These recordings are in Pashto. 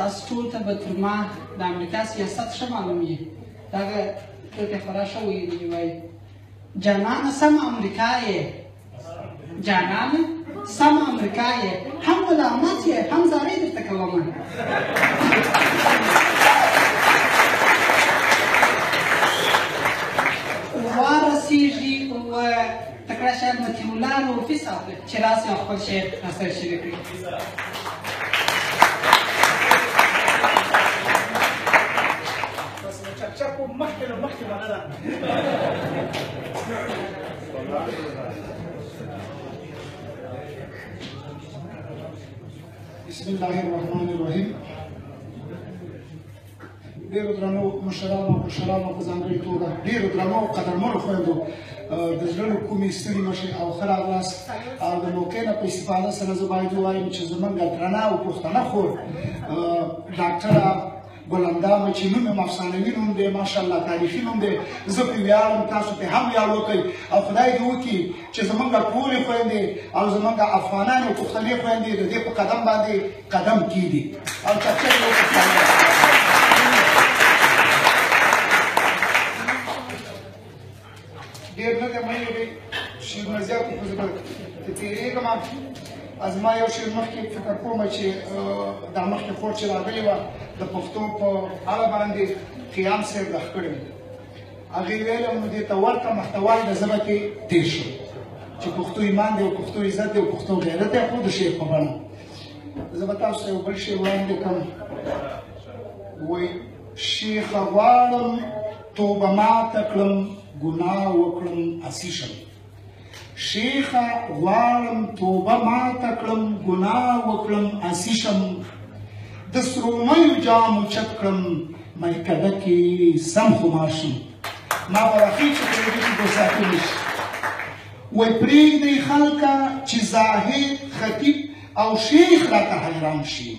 تاسو ټول ته به تر ما د امریکا سیاست ښه معلوم وي. دغه ټکی خورا ښه ویلي دي، وایي جانانه سم امریکا یې، جانانه سم امریکا یې، هم ملامت یې هم زارۍ درته کومه. ورسېږي و تکړه شاعر مطیع الله روفي صاحب چې راسي او خپل شعر راسره شریک کړي. بس له چکچکو مخکې له مخکې مننه. بسم الله الرحمن الرحیم. ډېرو درنو مشرانو او کشرانو، په ځانګړي توګه ډېرو درنو او قدرمنو خویندو، د زړه له کومې ستړي مه شئ او ښه راغلاست. او د موقع نه په استفاده سره زه باید ووایم چې زمونږ درنه او پښتنه خور ډاکټره ګلندامه، چې نوم یې افسانوي نوم دی، ماشاءالله تاریخي نوم دی، زه پرې ویاړم، تاسو پرې هم ویاړ وکړئ. او خدای دې وکړي چې زمونږ ټولې خویندې او زمونږ افغانان او پښتنې خویندې د دې په قدم باندې قدم کېږدي او چکچکې وکړي. ډېر نه دی مې دی شعرونه زیات، خو زه به تېرېږم. زما یو شعر مخکې فکر کوم چې دا مخکې خور چې راغلې وه د پښتو په اړه باندې قیام صاحب د ښکړی هغې ویلم، نو دې ته ورته محتوا یې د زبه کې تېر شو چې پښتو ایمان دی او پښتو عزت دی او پښتو غیرت دی، خو د شعر په بڼه. زه به تاسو ته یو بل شعر وړاندې کړم. وایي شیخه غواړم توبه ماته کړم، ګناه وکړم عاصي شم. شیخه غواړم توبه ماته کړم، ګناه وکړم عاصي شم، د سرو میو جام اوچت کړم، میکده کې سم خمار شم. ما به راخي چې په دې کې ګوساخي نشي. وایي پرېږدئ خلکه چې زاهد خطیب او شیخ راته حیران شي،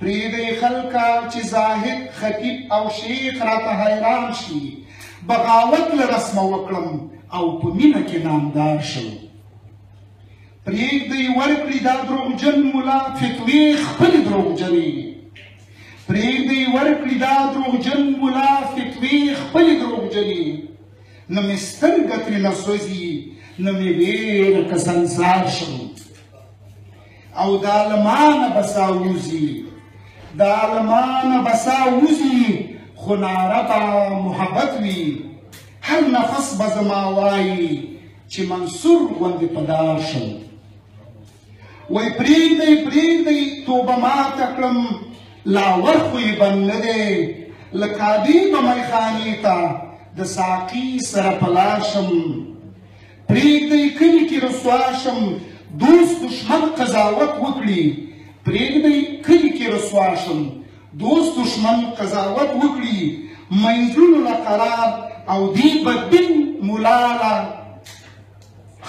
پرېږدئ خلکه چې زاهد خطیب او شیخ راته حیران شي، بغاوت له رسمه وکړم او په مینه کې نامدار شم. پرېږدئ ورکړي دا دروغجن ملا فتوې خپلې دروغجنې، پرېږدئ ورکړي دا دروغجن ملا فتوې خپلې دروغجنې، نه مې سترګه ترېنه سوځي نه مې وېره که سنګسار شم. او دا له ما نه به سا وځي، دا له ما نه به سا وځي، خو ناره به محبت وي، هر نفس به زما وایي چې منصور غوندې په دار شم. وایي پرېږدئ پرېږدئ توبه ماته کړم، لا ور خو یې بند نه دی، له کعبې به میخانې ته د ساقي سره په لار شم. پرېږدئ کلي کې رسوا شم، دوست دښمن قضاوت وکړي، پرېږدئ کلي کې رسوا شم، دوست دښمن قضاوت وکړي، منځونو له قرار او دې بدبین ملا له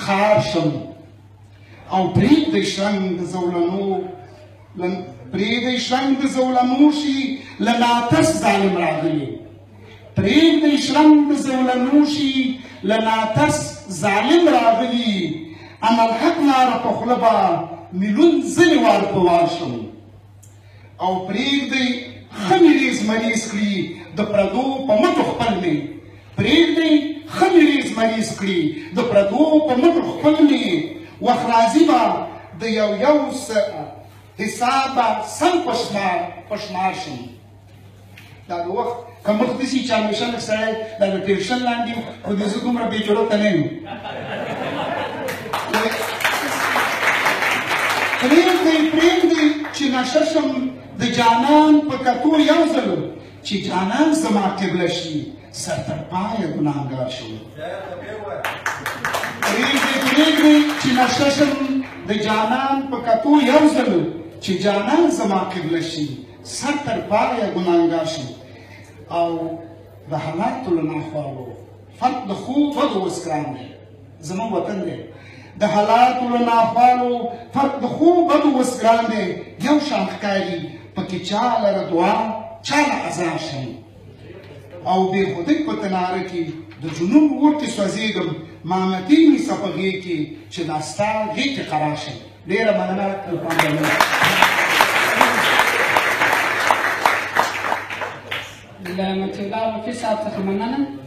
خار شم. او پرېږدئ شرنګ د زولنو، پرېږدئ شرنګ د زولنو شي له ناتس ظالم راغلي، پرېږدئ شرنګ د زولنو شي له ناتس ظالم راغلي، انا الحق ناره په خوله به میلون ځلې وار په وار شم. او پرېږدئ ښه مې ریز مریض کړي د پردو په مټو خپل مې، پرېږدئ ښه مې ریز مریض کړي د پردو په مټو خپل مې، وخت راځي به د یو یو حساب به سم په شمار شم. دا د وخت کمښت داسې چې همیشه لږ سړی دا د ټینشن لاندې، خو د زه دومره بې جرأته نه یم. پرېږدئ پرېږدئ چې نشه شم د جانان په کتو یو ځل، چې جانان زما قبله شي سر تر پایه ګناهګار شم. پرېږدئ پرېږدئ چې نشه شم د جانان په کتو یو ځل، چې جانان زما قبله شي سر تر پایه ګناهګار شم. او د حالاتو له ناخوالو فرق د ښو بدو اوس ګران دی، زموږ وطن دی. د حالاتو له ناخوالو فرق د ښو بدو اوس ګران دی، یو شان ښکاري پکې چا لره دعا چا له عذاب شم. او بې خودۍ په تناره کې د جنون اور کې سوځېږم، مامتې نیسه په غېږ کې چې دا ستا غېږ کې قرار شم. ډېره مننه له پاملرنې. مطیع الله رفیع صاحب څخه مننه.